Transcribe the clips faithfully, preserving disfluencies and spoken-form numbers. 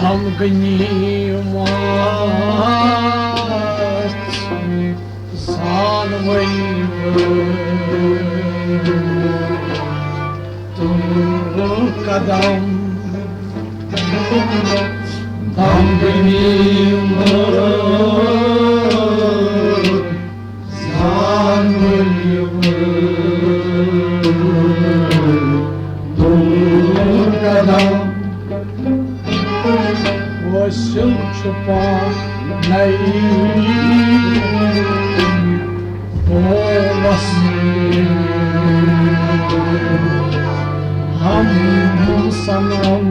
غمگنی مژھ زانوے بہٕ تُلہٕ قدم۔ غمگنی مژھ زانوے بہٕ تُلہٕ قدم۔ وٲصِل چھُ پانے بولس ہم صنم۔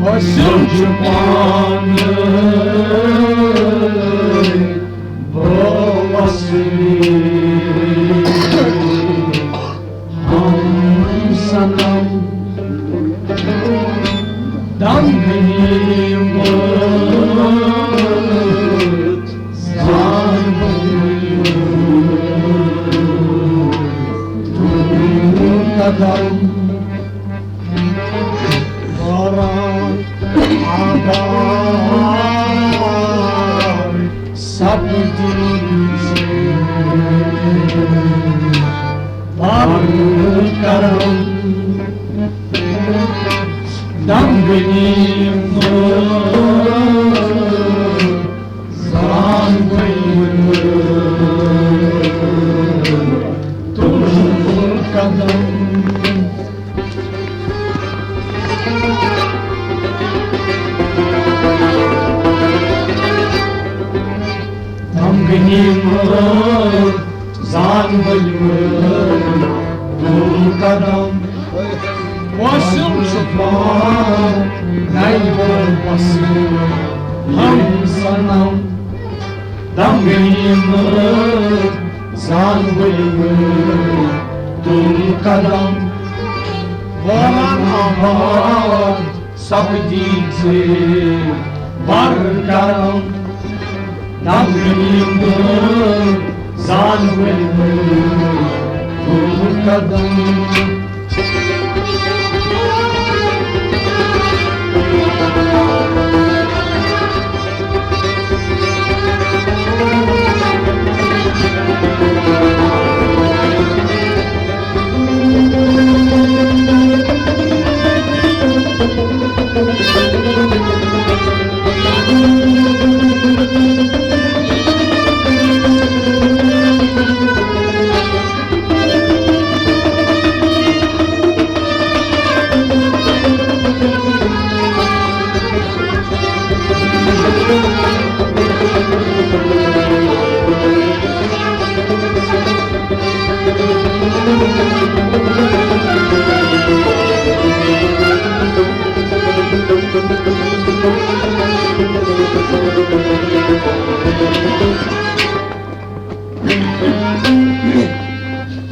وٲصِل چھُ پانے بولس ہم صنم۔ دم گٔیمٕژ زانٛہہ قدم۔ باران آبار سپدی بر کرم۔ دم گٔیمٕژ زانٛہہ تُلہٕ قدم۔ دم گٔیمٕژ زانٛہہ تُلہٕ قدم۔ وٲصِل چھُ پانے بولس ہم صنم۔ دم گٔیمٕژ زانٛہہ تُلہٕ قدم۔ باران آبار سپدی بر کرم۔ دم گٔیمٕژ زانٛہہ تُلہٕ قدم۔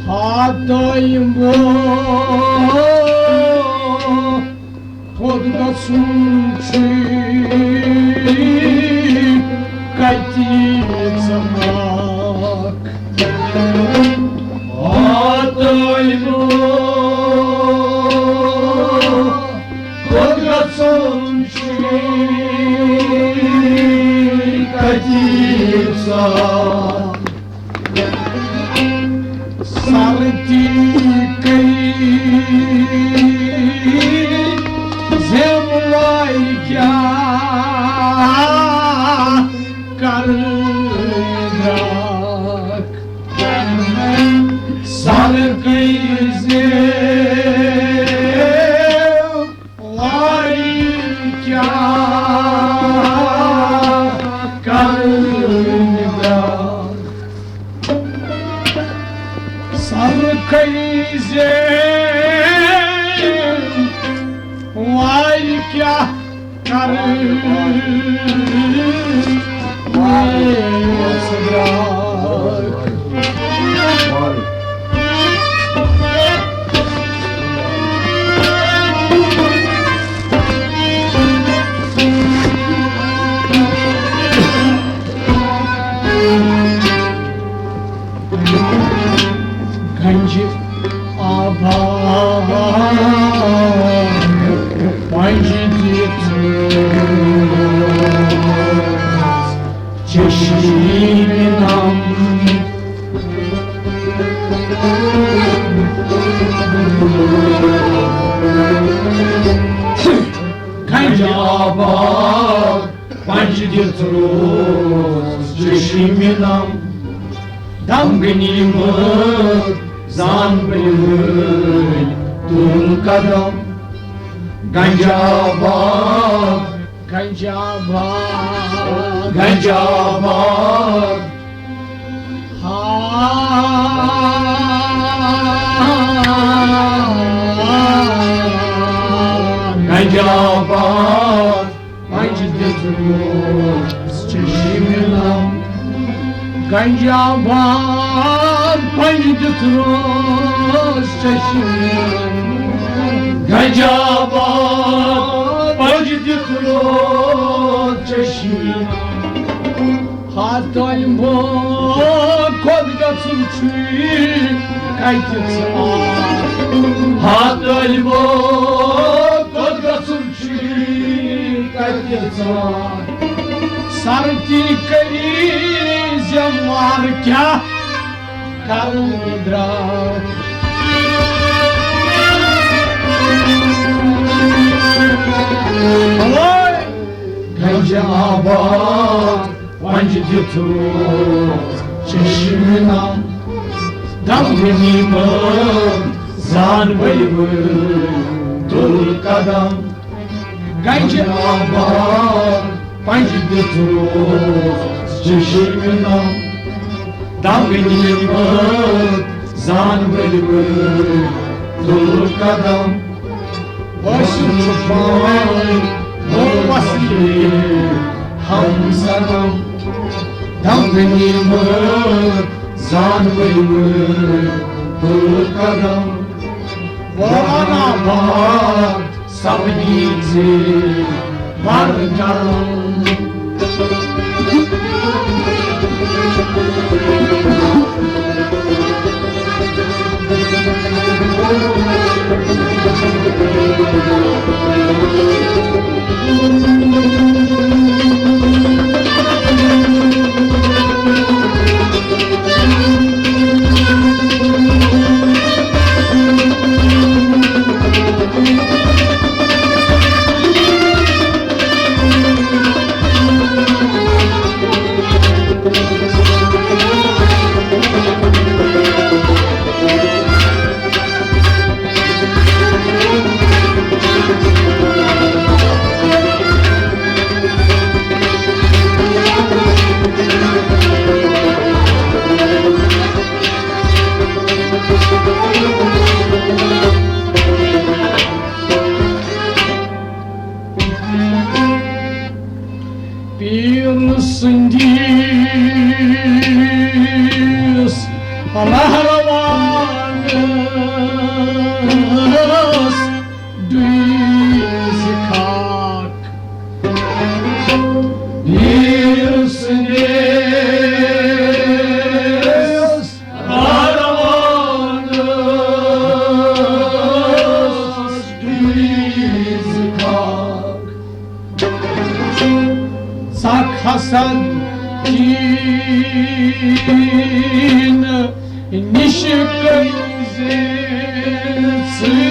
ہاتھ دۄیم تھوٚد گژھُن چھُے کَتہِ ژٕ اکھ۔ ہاتھ دۄیم تھوٚد گژھُن چھُے کَتہِ ژٕ اکھ۔ سردی کئی زیمواری کیا کر گراک۔ سر کئی زیمواری کیا کر گراک۔ سر کئی زیمواری کیا کر گراک۔ گنجہِ آباد چشمِ نم۔ گنج آباد پنج دِژ روز چشمِ نم۔ دم غنیمت زان ؤلۍ ؤلۍ تُل قدم۔ گنج آباد، گنج آباد، گنج آباد۔ ہا۔ گنج آباد، پنج دِژ روز چشمِ نم۔ گنج آباد پنج دِژ روز چشمِ نم۔ گنج آباد پنج دِژ روز چشمِ نم۔ ہتھ طٲلبو کھۄتہٕ گژھُن چھُے کتہِ ژاو۔ ہتھ طٲلبو کھۄتہٕ گژھُن چھُے کتہِ ژاو۔ سردی کٔری زٮ۪وار کیٛاہ کرن درٛاو۔ گنج آباد پنج دِژ روز چشمِ نم۔ دم غنیمت زان ؤلۍ ؤلۍ تُل قدم۔ گنج آباد پنج دِژ روز چشمِ نم۔ دم غنیمت زان ؤلۍ ؤلۍ تُل قدم۔ حٲصِل چھُ پانے نوٚو وصلِ ہمسنم۔ دم غنیمت زان ؤلۍ ؤلۍ تُل قدم۔ واران آباد سپدی ژےٚ بر گرم۔ پیٖر سٕنٛدِس رہروانس ڈُیہِ خاک۔ پیٖر سٕنٛدِس رہروانس ڈُیہِ خاک۔ سخ حسد کینہٕ نِش کٔرۍ زِ ژٕے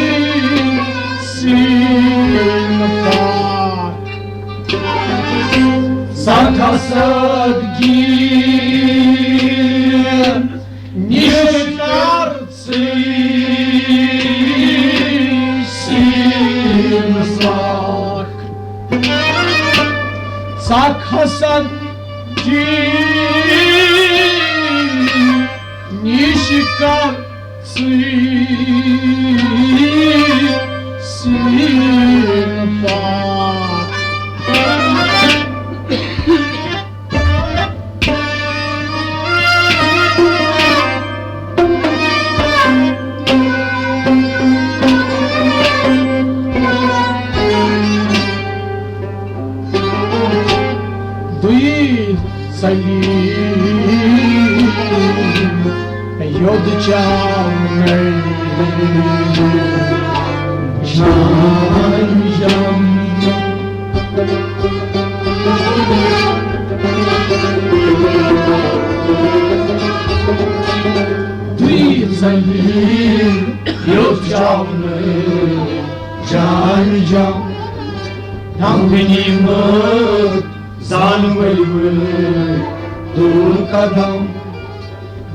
سیٖنہٕ پاک۔ سخ حسد کینہٕ نِش کر ژٕے سیٖنہٕ پاک۔ سخ حسد کینہٕ نِش کر ژٕے سیٖنہٕ پاک۔ دُیہِ سلیٖم یوٚد چاونَے۔ شان شان جم، دم غنیمت زانوٕے وٲلۍ تُل قدم۔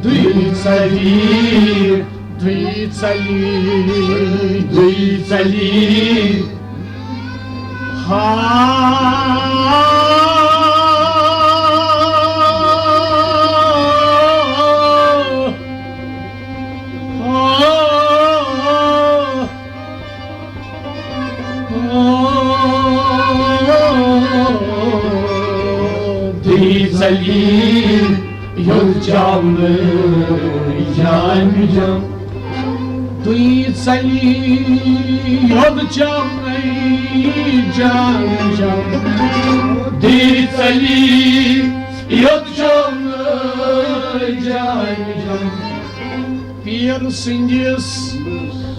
دوٚیہِ ژَلہِ، دوٚیہِ ژَلہِ، دوٚیہِ ژَلہِ۔ ہا، ہا۔ دوٚیہِ ژَلہِ یوٚت چاونہٕ جامہِ جم۔ دوٚیہِ ژَلہِ یوٚت چاونہٕ جامہِ جم۔ دوٚیہِ ژَلہِ یوٚت چاونہٕ جامہِ جم۔ پیر سٕنٛدِس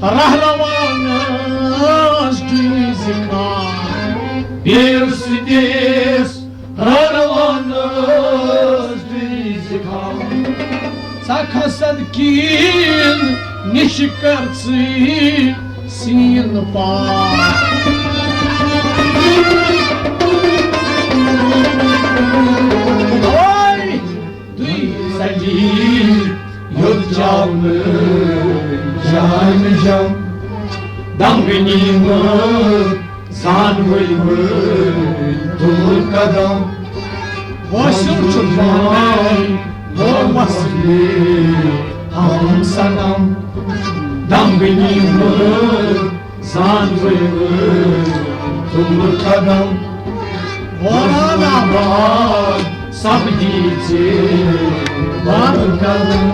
رہروانس ڈُنۍ زِکھان۔ پیر سٕنٛدِس رہروانس ڈُنۍ زِکھان۔ ژٕ کھسن کِن نِش کر ژٕ سیٖن پاک۔ اوے! دوٚیہِ ژَلہِ یوٚت چاونہٕ جامہِ جم۔ دم غنیمت زانوٕے وٲلۍ تُل قدم۔ وٲصِل چھُ جان، وٲصِل ہم صنم۔ دم غنیمت زانوٕے وٲلۍ تُل قدم۔ واران آباد سپدی ژےٚ بر قدم۔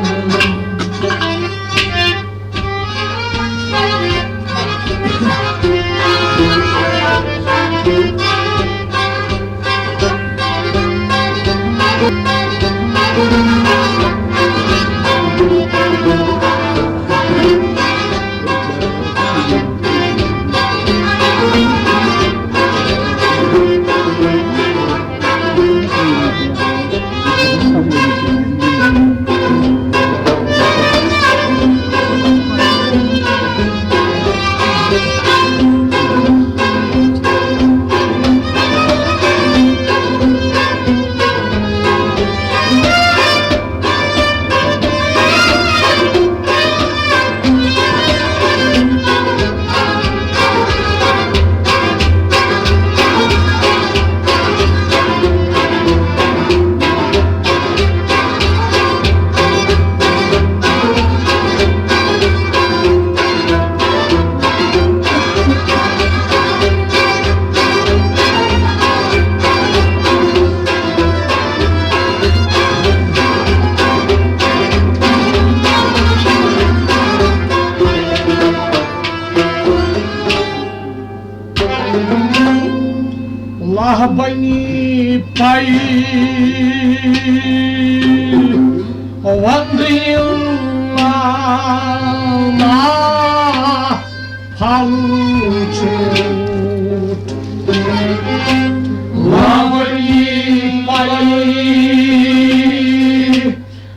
اللہ بنی پائی وند اللہ پھل چھوٹ۔ اللہ بنی پائی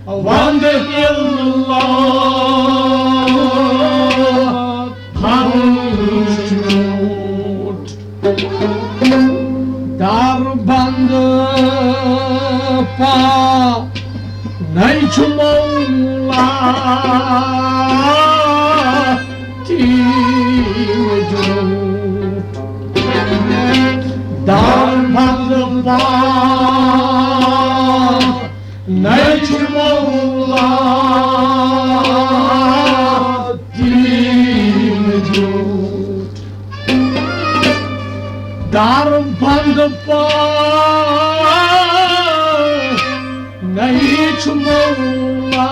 وند اللہ پھل چھوٹ۔ در بند پا نئی چھُ مولا تین جوٹ۔ در بند پا نئی چھُ مولا دین دیُت۔ در بند پا نئی چھُ مولا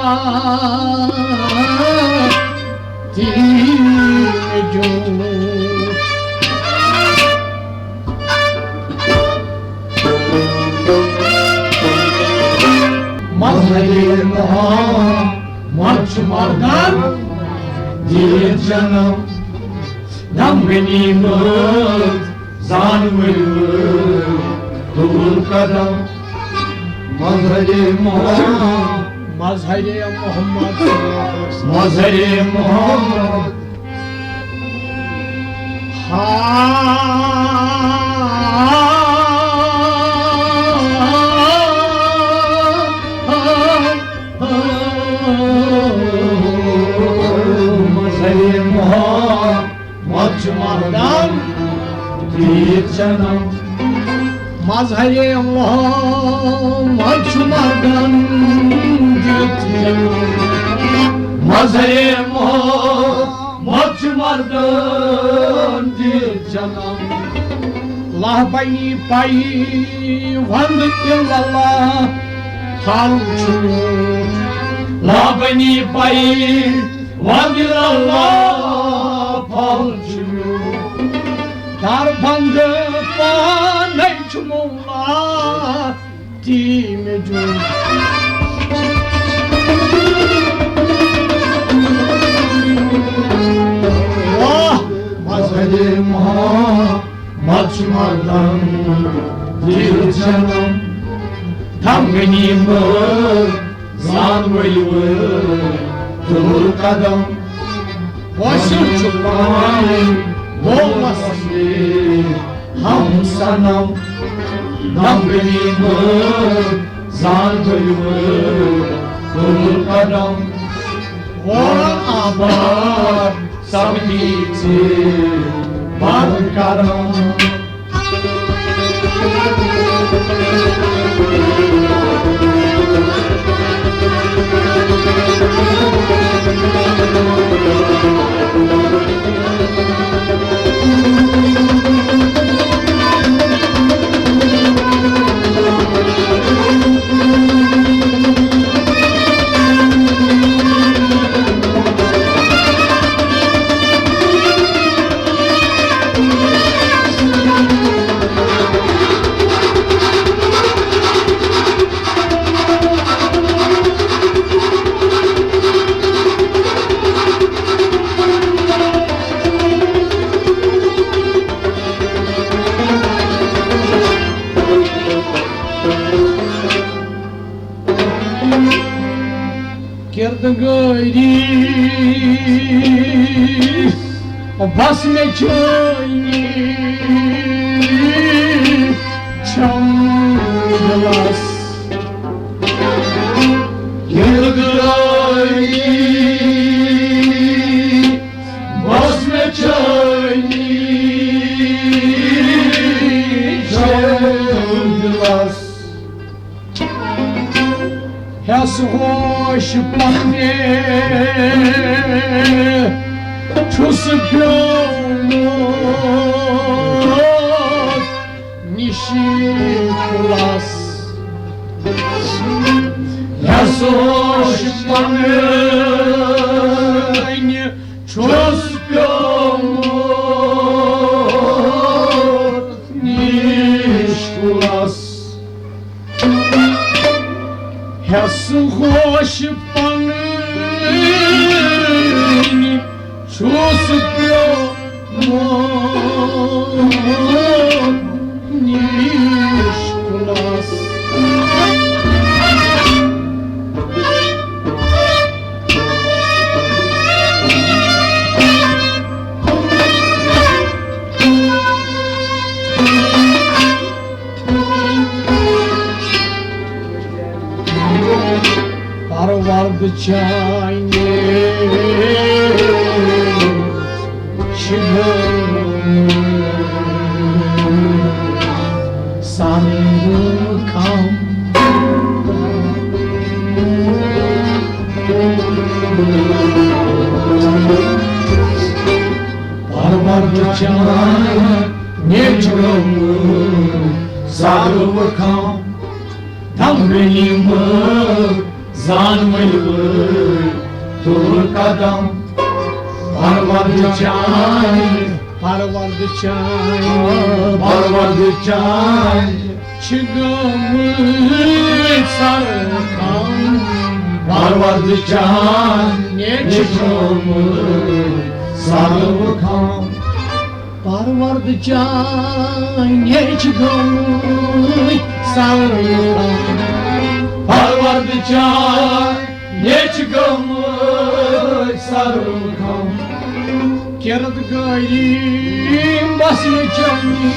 دین دیُت۔ مظہر محمد چھُ مردن دِتھ جنم۔ دم غنیمت زانوٕے وٲلۍ تُل قدم۔ مظہر محمد، مظہر محمد، مظہر محمد۔ مظہر محمد چھُ مردن دیٖد جنم۔ مظہر محمد چھُ مردن دیٖد جنم۔ مظہر محمد چھُ مردن دیٖد جنم۔ لا بنی پائی وند الا اللہ پھل چھُ میوٗٹھ۔ لا بنی پائی وند الا اللہ پھل چھُ میوٗٹھ۔ دربند پانے چھُ مولا تی مےٚ جوٗ۔ واہ! مظہر محمد چھُ مردن دیٖد جنم۔ دم غنیمت زان ؤلِو تُل قدم۔ حٲصِل چھُ پانے دولس ہم صنم۔ دم غنیمت زان ؤلِو تُل قدم۔ اور آباد سپدی ژےٚ بر کرم۔ کردگاری بس مےٚ چٲنی چھم دلس۔ کردگاری بس مےٚ چٲنی چھم دلس۔ ہٮ۪س ہوش پننہِ چھُس پیومُت نِشہِ کُلس۔ ہٮ۪س ہوش پننہِ چھُس پیومُت نِشہِ کُلس۔ ہٮ۪س ہوش پنٕنۍ چھُس پیومُت نِش کُلس۔ پرورد چانہِ چھِ گٔمٕژ سرٕ کم۔ پرورد چانہِ چھِ گٔمٕژ سرٕ کم۔ دم غنیمت زان ؤلِو تُل قدم۔ پرورد چانہِ، پرورد چانہِ، پرورد چانہِ چھِ گٔمٕتۍ سرٕ کم۔ پرورد چانہِ چھِ گٔمٕتۍ سرٕ کم۔ پرورد چانہِ چھِ گٔمٕتۍ سرٕ کم۔ پرورد چانہِ چھِ گٔمٕتۍ سرٕ کم۔ کردگاری بس نہٕ چٲنی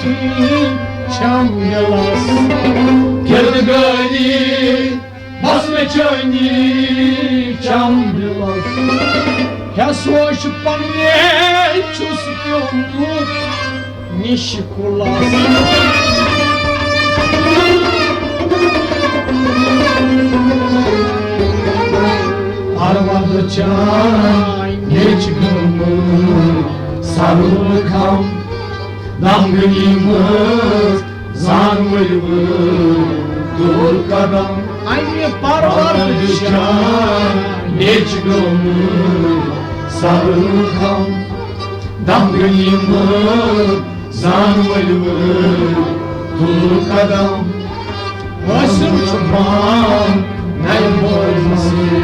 چھم دِلس۔ کردگاری بس نہٕ چٲنی چھم دِلس۔ ہیس ووش پننے چھُس پیومُت نِش کُلس۔ پرورد چانہِ چھِ گٔمٕژ سرو کم، دمگنی منٛز زانوٕنۍ وٲتۍ دوٗر قدم۔ امہِ پرورد چانہِ چھِ گٔمٕژ سرو کم، دمگنی منٛز زانوٕنۍ وٲتۍ دوٗر قدم۔ حٲصِل چھُ پان نَوِ بوزنہٕ سۭتۍ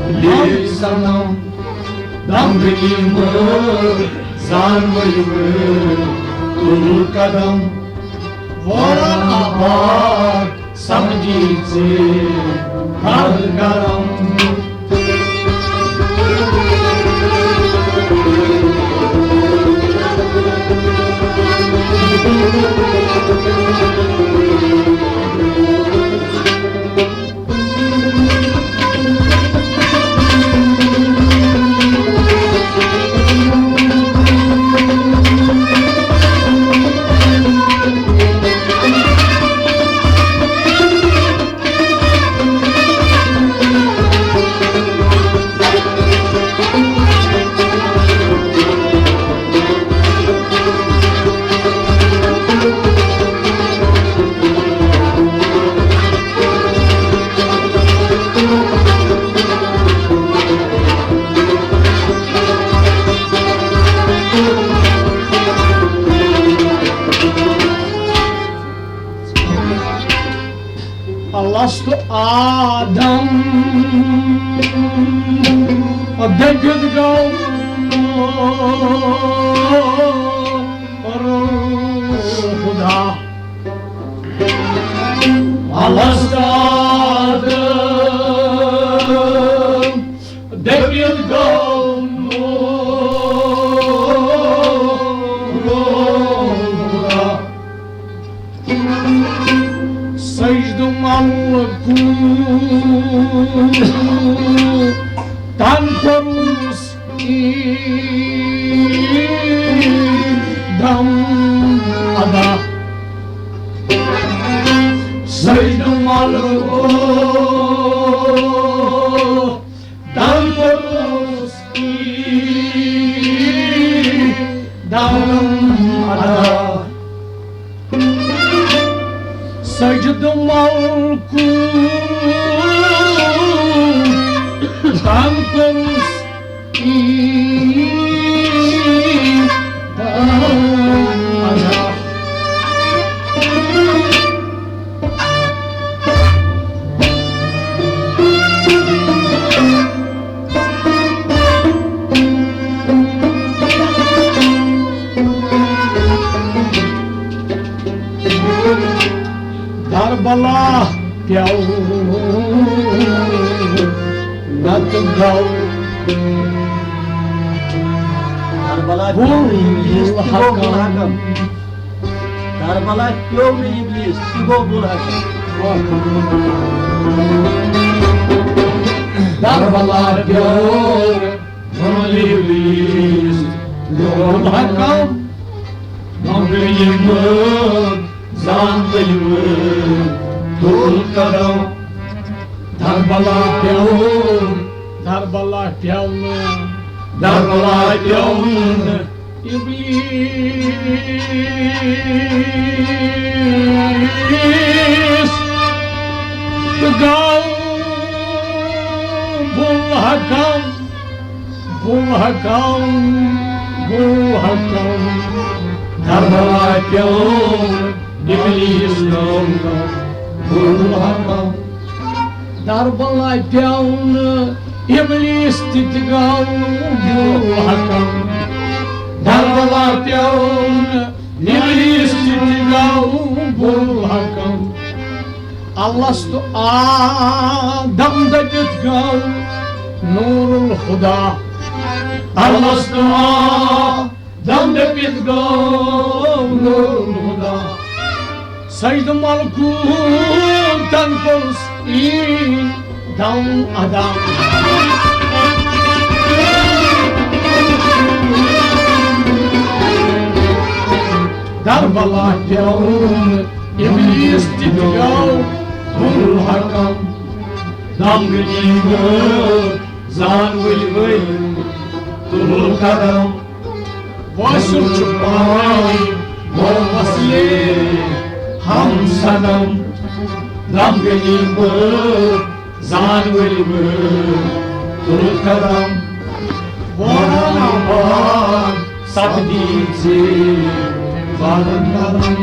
لیٖل صنم۔ دمگنی منٛز زانوٕنۍ وٲتۍ دوٗر قدم۔ وارٕ آباد سمجھی ژےٚ ہر کرم۔ الست آدم دٔپِتھ گوٚو نوٗر خدا۔ الست آدم دٔپِتھ گوٚو نوٗر خدا۔ سجدٕ ملکوٗتن کوٚرُس عیٖدم ادا۔ سجدٕ ملکوٗتن کوٚرُس عیٖدم ادا۔ سجدٕ ملکوٗتن کوٚرُس عیٖدم ادا۔ کربلا پیوٚو نتہٕ گوٚو کربلا پیوٚو نہٕ ابلیس، تہِ گوٚو بُل حکم۔ کربلا پیوٚو نہٕ ابلیس، تہِ گوٚو بُل حکم۔ کربلا پیوٚو نہٕ ابلیس، تہِ گوٚو بُل حکم۔ نمبر یِم زانتہٕ یِم دوٗر قدم۔ کربلا پیوٚو، کربلا پیوٚو نہٕ، کربلا پیوٚو نہٕ ابلیس، تہٕ گوٚو بُل حکم، بُل حکم، بُل حکم۔ کربلا پیوٚو نہٕ ابلیس، بُل حکم۔ کربلا پیوٚو نہٕ ابلیس، تہِ تہِ گوٚو بُل حکم۔ کربلا پیوٚو نہٕ ابلیس، تہِ تہِ گوٚو بُل حکم۔ الست آدم دٔپِتھ گوٚو نوٗر الخدا۔ الستو آ دم دٔپِتھ گوٚو نوٗر ہُدا۔ سجدٕ ملکوٗتن کوٚرُس عیٖد دم ادا۔ دربلا پیوٚو ابلیس تہِ پیوٚو حکم۔ دم غنیمت زان ؤلۍ ؤلۍ تُل قدم۔ وٲسِو چھُ پاے، ووٚن وسلے ہم صنم۔ دم غنیمت زان ؤلۍ ؤلۍ تُل قدم۔ واران وار سپدی ژےٚ وارن قدم۔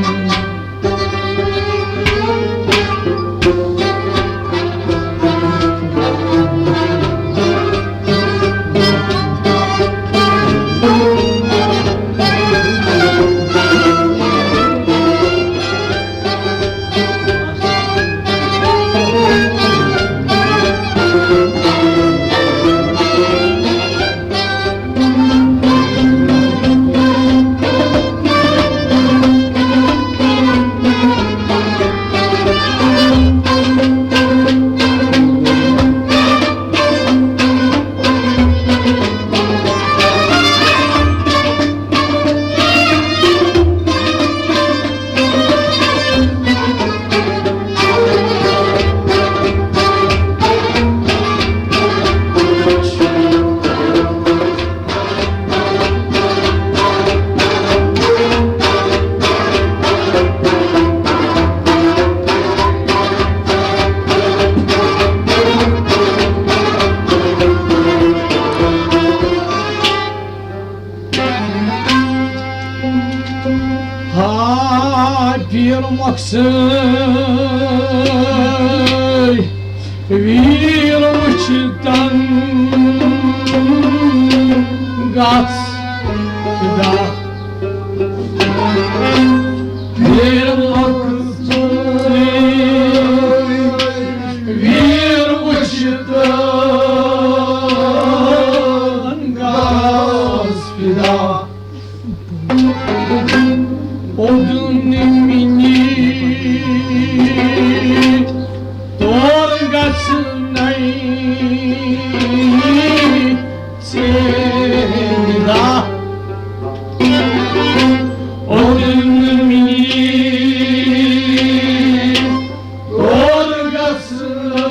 ہا پیر مۄخصر ویر وٕچھتن گژھ فدا۔ ویر مۄخصر ویر وٕچھتن گژھ فدا۔ اوٚدُن مِنی تور گژھنَے ژیٖرا۔ اوٚدُن مِنی تور گژھنَے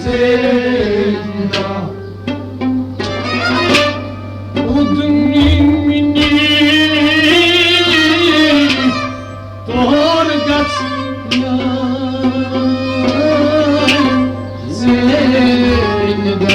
ژیٖرا۔ اُدنی مِنی تور گژھنَے زِنٛدٕ۔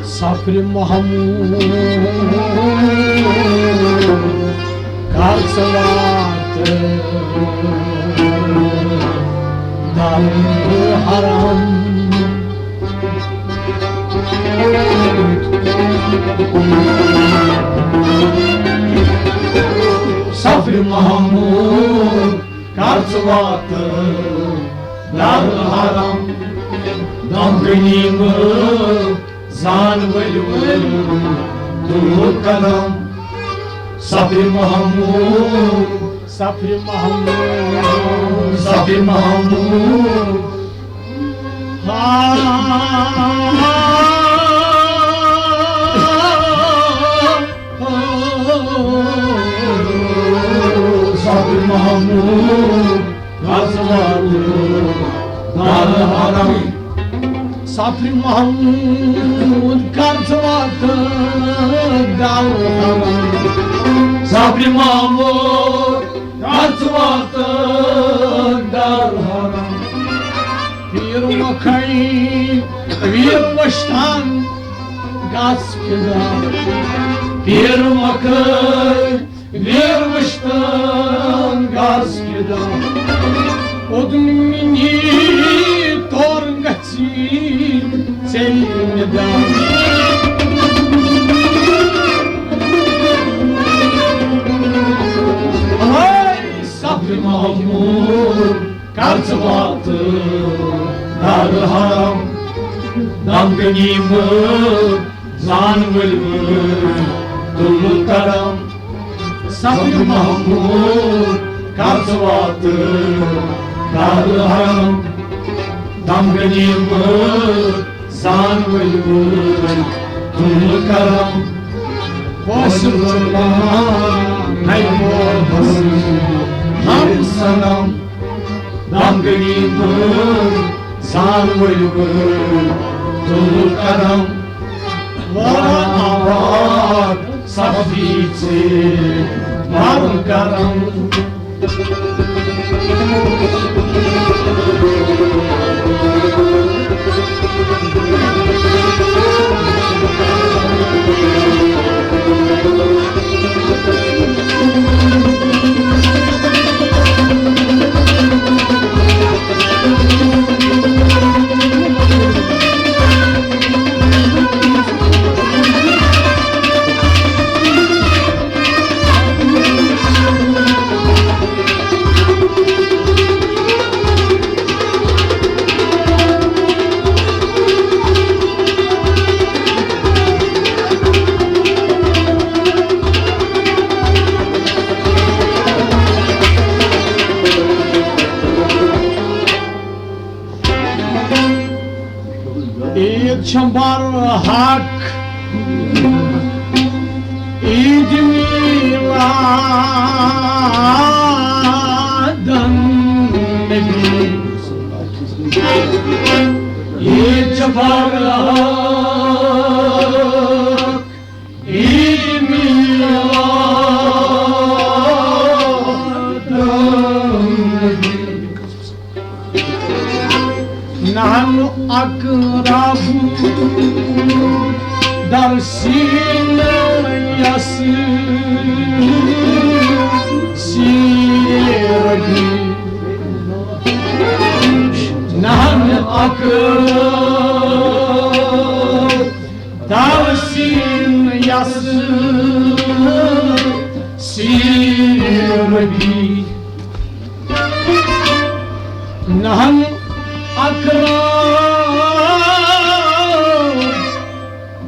سفرِ محمود کر ژٕ واتہٕ دارُالحرم۔ سفرِ محمود کر ژٕ واتہٕ دارُالحرم۔ دم غنیمت زان ؤلۍ ؤلۍ تُل قدم۔ سفرِ محمود، سفرِ محمود، سفرِ محمود۔ ہا، سفرِ محمود۔ غزوات دارالحرم۔ سفرِ محمود کر ژٕ واتہٕ دارالحرم۔ سفرِ محمود کر ژٕ واتہٕ دارالحرم۔ پیٖر مۄخصر ویر وٕچھتن گژھ فدا۔ پیٖر مۄخصر ویر وٕچھتن گژھ فدا۔ اُدنی تور گژھِ ہے صبرِ محمود، کر ژٕ واتہٕ دارالحرم، دم غنیمت زان ؤلۍ ؤلۍ تُل قدم۔ صبرِ محمود، کر ژٕ واتہٕ دارالحرم، دم غنیمت زان ؤلۍ ؤلۍ تُل قدم۔ حوصلہٕ ژٕ پان، نَے مول حسن، ہم صنم۔ دم غنیمت زان ؤلۍ ؤلۍ تُل قدم۔ وارٕ آباد سپدی ژےٚ مَرُن کرم۔ عیٖد چھےٚ برحق، عیٖد میٖلادن نبی۔ عیٖد چھےٚ برحق، عیٖد میٖلادن نبی۔ نحن اقرب در سینهٔ سیرگی، نحن اقرب در سینهٔ سیرگی۔ نحن اقرب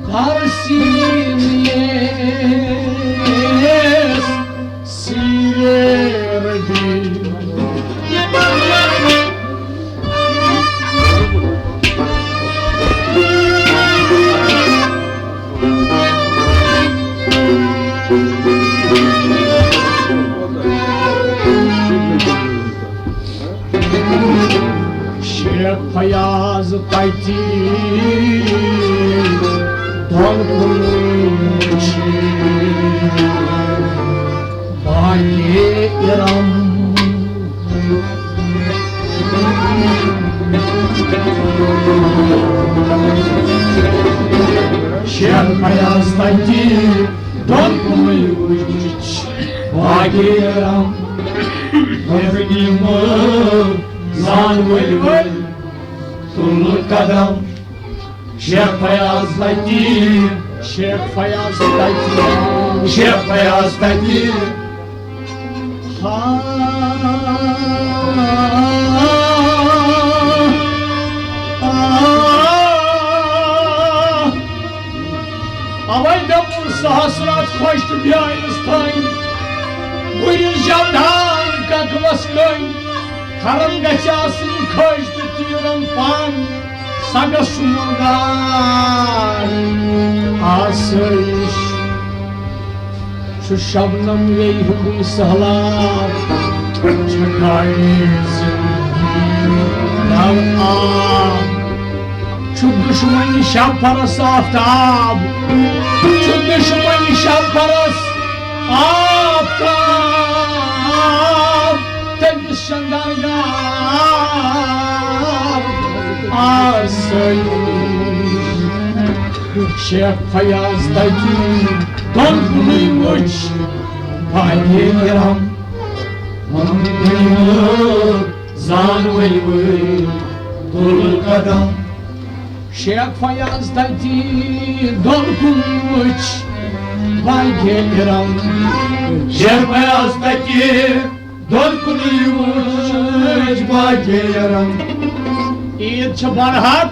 در سینهٔ سیرگی۔ شیخ فیاض تتی دۄن کُن چھِ باقی ارم۔ شیخ فیاض تتی دۄن کُنُے وٕچھ باقی ارم۔ مدنی مٲل زان ؤلۍ ؤلۍ تُل قدم۔ شیخ فیاض تتی، شیخ فیاض تتی، شیخ فیاض تتی۔ ہا، آ، آ۔ اوے دوٚپُن ساس راتھ خۄش تہٕ بیٲلِس تھٔنۍ۔ گُرِس جلدان ککوس کٔنۍ۔ کھرن گژھِ آسٕنۍ کھٔج تہٕ تیٖرن پن۔ سۄ گٔژھ چھُ مُردار آسٲیِش۔ چھُ شبنم ویہِ ہُنٛدُے سہلاب، چھکایے زندگی نم آب۔ چھُ دُشمن شب پرس آفتاب، چھُ دُشمن شب پرس آفتاب۔ تٔمِس چندن گار آسٲیِش۔ شیخ فیاض تتی دۄن کُنُے وٕچھ باقی کرم۔ ووٚن تٔمۍ زان ؤلۍ ؤلۍ تُل قدم۔ شیخ فیاض تتی دۄن کُن وٕچھ باقی رم۔ شیخ فیاض تتی دۄن کُن وٕچھ باقی رم۔ عید چھِ برحق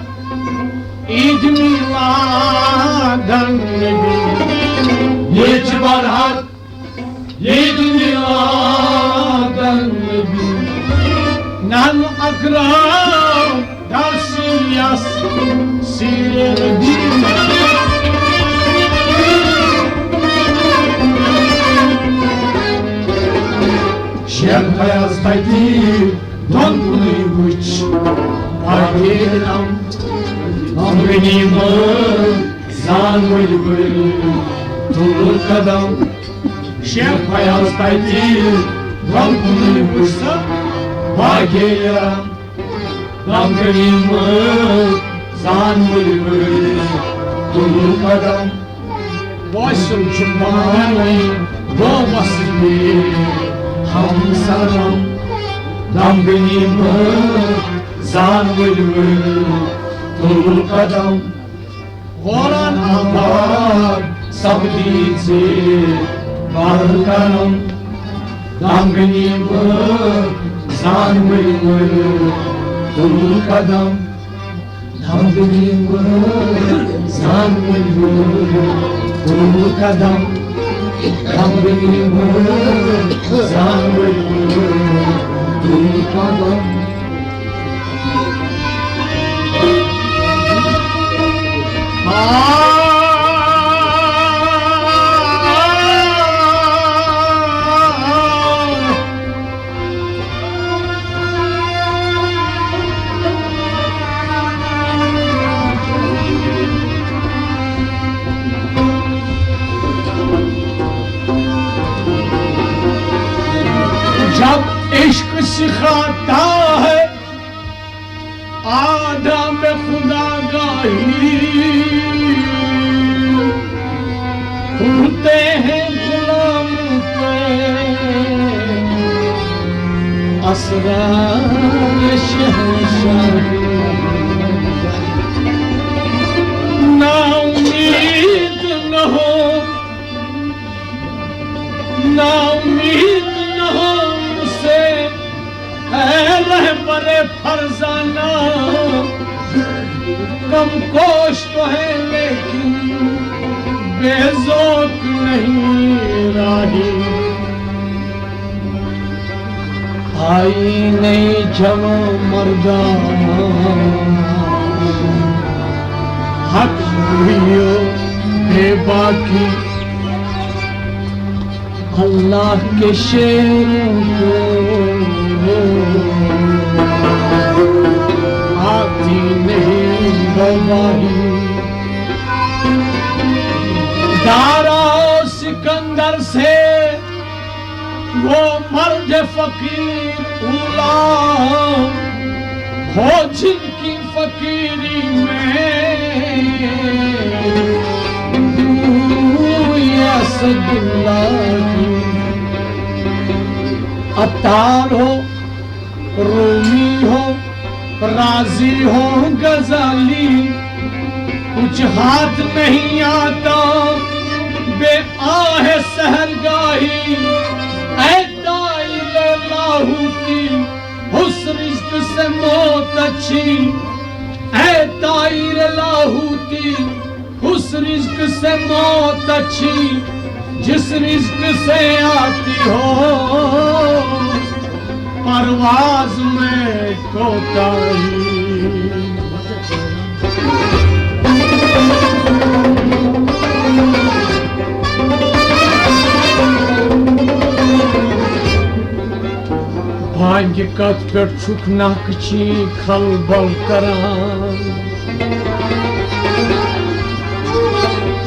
عید میلادن نبی۔ عید چھِ برحق عید میلادن نبی۔ نحن اکرم در سیریس سیر نبی۔ شیخ فیاض تتی دۄن کُنُے وٕچھ باقی رم۔ غمگنی مہٕ زان ؤلۍ ؤلۍ تُل قدم۔ شیخ فیاض تتی غم کُنُے وٕچھ سا باقی رم۔ غمگنی مہٕ زان ؤلۍ ؤلۍ تُل قدم۔ واسُل چھُ پانے گومس بیٚیہِ ہم سلام۔ غمگنی مہٕ زان ؤلۍ ؤلۍ تُل قدم۔ غوران آباد سپدی ژےٚ بر کرم۔ غمگنی مہٕ زان ؤلۍ ؤلۍ تُل قدم۔ غمگنی مہٕ زان ؤلۍ ؤلۍ تُل قدم۔ غمگنی مہٕ زان ؤلۍ ؤلۍ تُل قدم۔ جب عشق سکھاتا ہے آداب خدا گاہی، کھلتے ہیں غلام پہ اسرار شہنشاہی۔ نا امید نہ ہو، نا امید نہ ہو مجھ سے، اے رہبر فرزانہ۔ کم کوش تو ہے لیکن بے ذوق نہیں راہی۔ آئینۂ جوانمردان حق ہوئی و بے باکی، اللہ کے شعروں کو آتی نہیں گواہی۔ دارا سکندر سے وہ مرد فقیر اولی ہو، جن کی فقیری میں بوئے اسداللہ کی۔ عطار ہو، رومی ہو، رازی ہو، غزالی، کچھ ہاتھ نہیں آتا بے آہ سحرگاہی۔ اے طائر لاہوتی، حسن عشق سے موت اچھی۔ اے طائر لاہوتی، اس رزق سے موت اچھی، جس رزق سے آتی ہو پرواز میں کوتاہی۔ بانگہِ کتھ پٮ۪ٹھ چھُکھ ناکچی کھل بل کران؟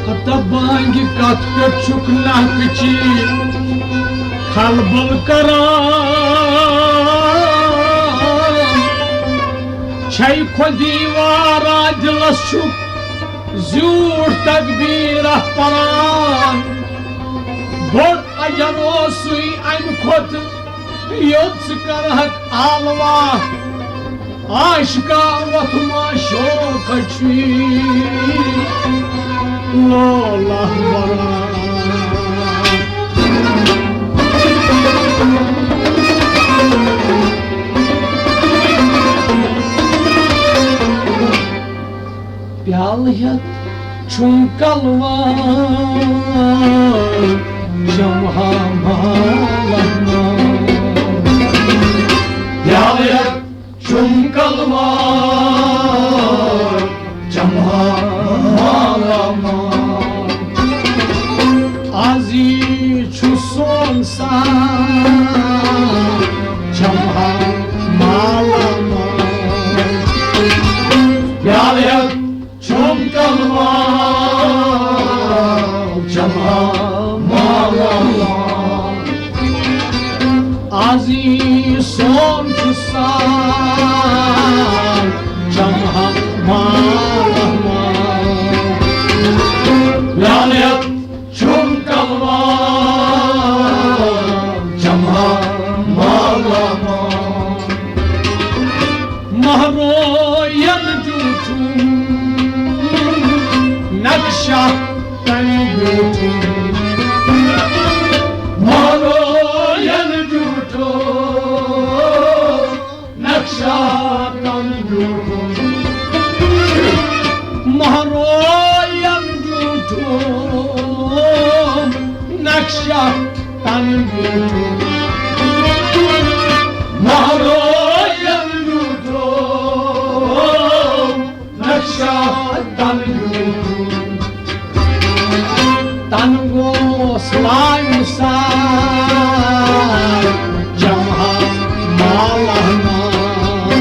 ہتا بانگہِ کتھ پٮ۪ٹھ چھُکھ ناکچی کھل بل کران؟ چھے خۄدی وارا دِلس چھُکھ زیوٗٹھ تقدیٖرہ پران۔ بوٚڑ اجل اوسُے امہِ کھۄتہٕ یوٚت ژٕ کرہکھ آلوا۔ عاشقا وۄتھ ما شوقچی لولہ ورا۔ پیالہٕ ہٮ۪تھ چھُم کلوار، چمہا مالہ مال۔ پیالہٕ ہٮ۪تھ چھُم کلوار، چمہا مالہ مال۔ از یی چھُ سون سان، چمہا مالہ مال۔ پیالہٕ ہٮ۪تھ چھُم کلوار، چمہا مالہ مال۔ از یی سون چھُ سان، چمہا مالہ مال۔ پیالہٕ ہٮ۪تھ چھُم کلوار، چمہا مالہ مال۔ مہروین دیُتُم نقشہ تن بیوٹھُم۔ مہروین دیُتُم نقشہ تن بیوٹھُم۔ مہروین دیُتُم نقشہ تن بیوٹھُم۔ مہروین دیُتُم نقشہ تن بیوٹھُم۔ تن گوس لامثال، چمہا مالہ مال۔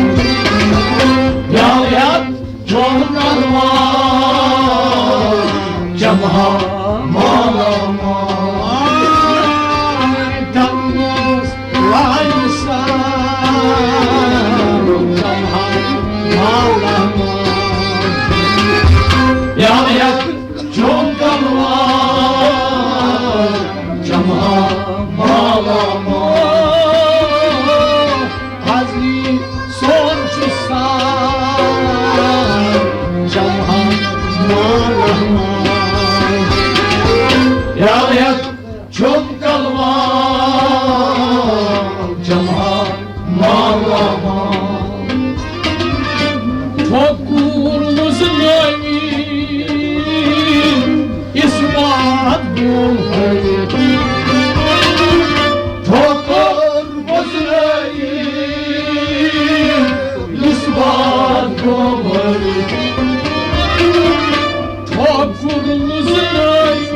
پیالہٕ ہٮ۪تھ چھُم کلوار، چمہا مالہ مال۔ تن گوس لامثال، چمہا مالہ مال۔ پیالہٕ ہٮ۪تھ چھُم کلوار، چمہا مالہ مال۔ از یی سون چھُ سان، چمہا مالہ مال۔ پیالہٕ ہٮ۪تھ چھُم کلوار، چمہا مالہ مال۔ ٹھوکُر وُزنٲوِتھ اِثبات گوٚو ہٲوِتھ۔ ٹھوکُر وُزنٲوِتھ اِثبات گوٚو ہٲوِتھ۔ ٹھوکُر وُزنٲوِتھ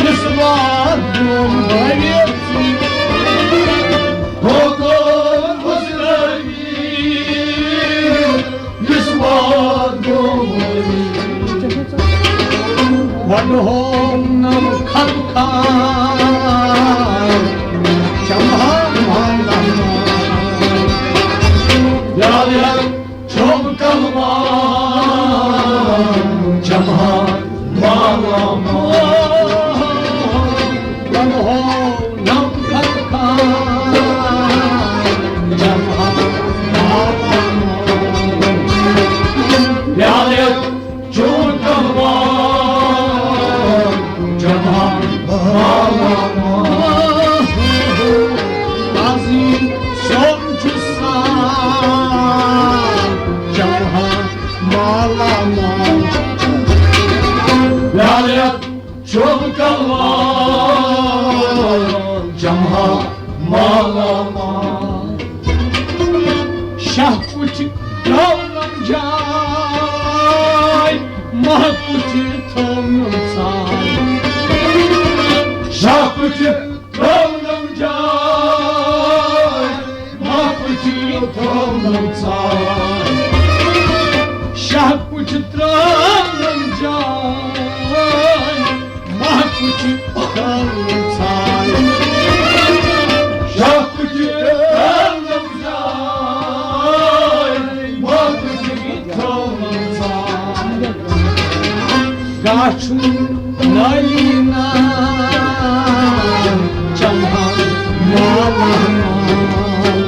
اِثبات گوٚو ہٲوِتھ۔ ٹھوکُر وُزنٲوِتھ اِثبات گوٚو ہٲوِتھ۔ وڈہوم نم خط خان، چمہا مالہ مال۔ یاد یاد چھُم کلوار، چمہا مالہ مال۔ وڈہوم نم خط خان، چمہا مالہ مال۔ یاد یاد چھُم کلوار، چمہا مالہ مال۔ از یی سون چھُ سان، چمہا مالہ مال۔ یاد یاد چھُم کلوار، چمہا مالہ مال۔ شاہ کُٹھِ ترٲونم جاے، ماہ کُٹھِ تھٲونم ژاے۔ شاہ کُٹھِ ترٲونم جاے، ماہ کُٹھِ تھٲونم ژاے۔ شاہ کُٹھِ ترٲونم جاے، ماہ کُٹھِ تھٲونم ژاے۔ شاہ کُٹھِ ترٲونم جاے، ماہ کُٹھِ تھٲونم ژاے۔ گاچھُن نٲلی نا، چمہا مالہ مال۔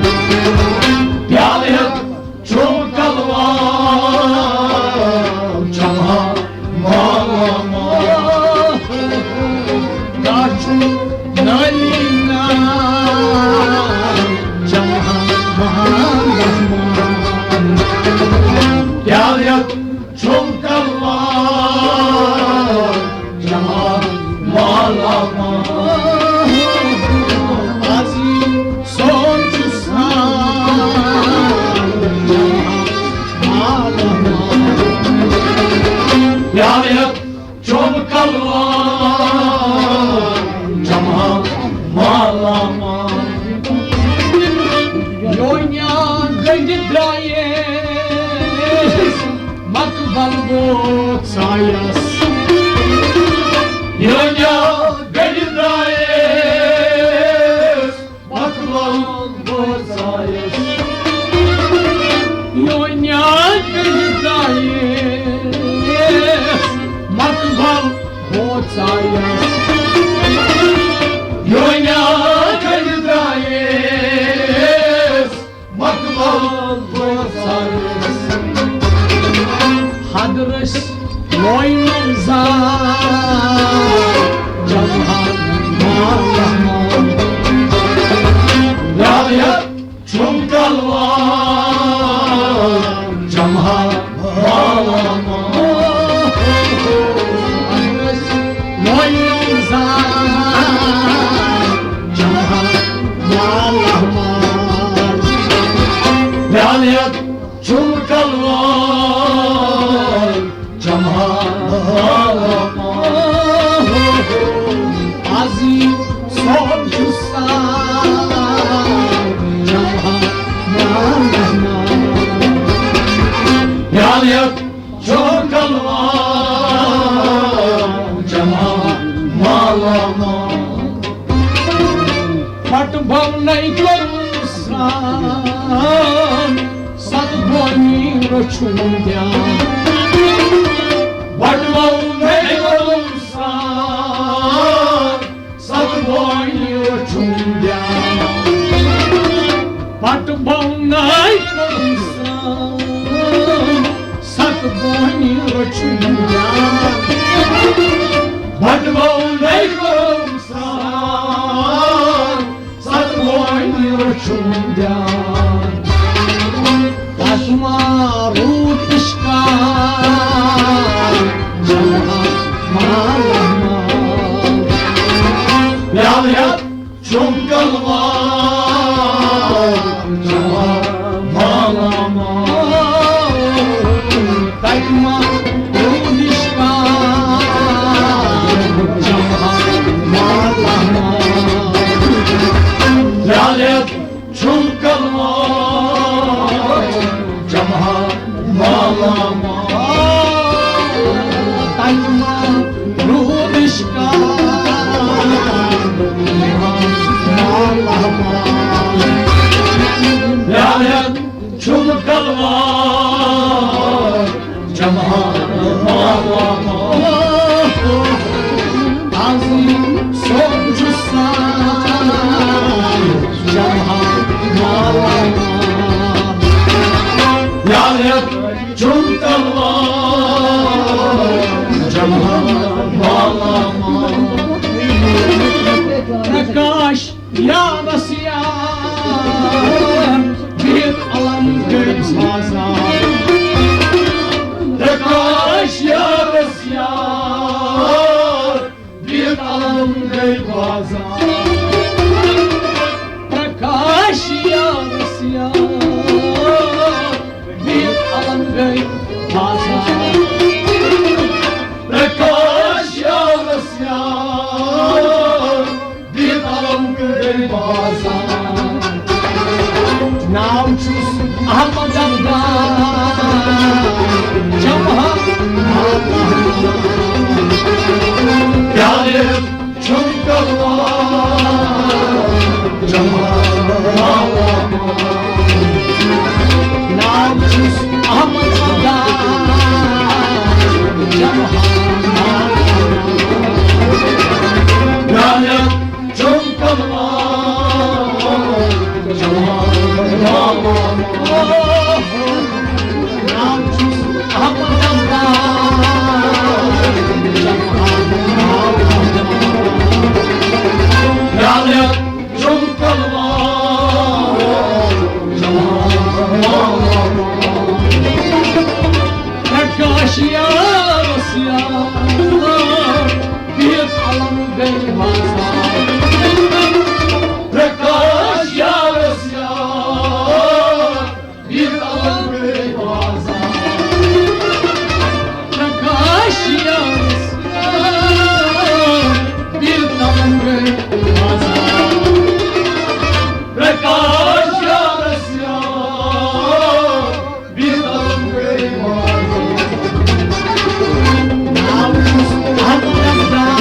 ژایس۔ یونیا کھنڈ درایس مقبول بوزارس۔ حضرس لوینم زار جمہا مالما۔ رایت چھُم تلوار جمہا مالما۔ لوینم زار جمہا مالما۔ رایت چھُم تلوار جمہا۔ عظیم صوب چھُ سار جمہا۔ یالیت چھُم تلوار جمہا مالما۔ پٹ بونَے کوٚرُم سرٛان، ست بونی رچھُم دھیان۔ پٹ بونَے کوٚرُم سرٛان، ست بونی رچھُم دھیان۔ پٹ بونَے کوٚرُم سرٛان، ست بونی رچھُم دھیان۔ پٹ بونَے کوٚرُم سرٛان، ست بونی رچھُم دھیان۔ تس ما روٗد اِشکار جمہا مالما۔ یالیت چھُم تلوار جمہا مالما۔ تتہِ ما روٗد اِشکار جمہا مالما۔ یالیت چھُم تلوار جمہا مالما۔ تتہِ ما روٗد اِشکار جمہا مالما۔ یالیت چھُم تلوار جمہا مالما۔ عظیم صوب چھُ سار جمہا مالما۔ یالیت چھُم تلوار جمہا مالما۔ پرکاش یارس یار، بِہِتھ علم گٔے بازار۔ پرکاش یارس یار، بِہِتھ علم گٔے بازار۔ پرکاش یارس یار، بِہِتھ علم گٔے بازار۔ پرکاش یارس یار، بِہِتھ علم گٔے بازار۔ ناو چھُس احمد عبدال جمہا۔ یالیت چھُم تلوار جمہا۔ ناو چھُس احمد عبدال جمہا۔ یالیت چھُم تلوار جمہا۔ ناو چھُس احمد عبدال جمہا۔ یالیت چھُم تلوار جمہا۔ پرکاش یارس یار، بِہِتھ علم گٔے بازار۔ پرکاش یارس یار، بِہِتھ علم گٔے بازار۔ پرکاش یارس یار، بِہِتھ علم گٔے بازار۔ پرکاش یارس یار، بِہِتھ علم گٔے بازار۔ ناو چھُس احمد عبدال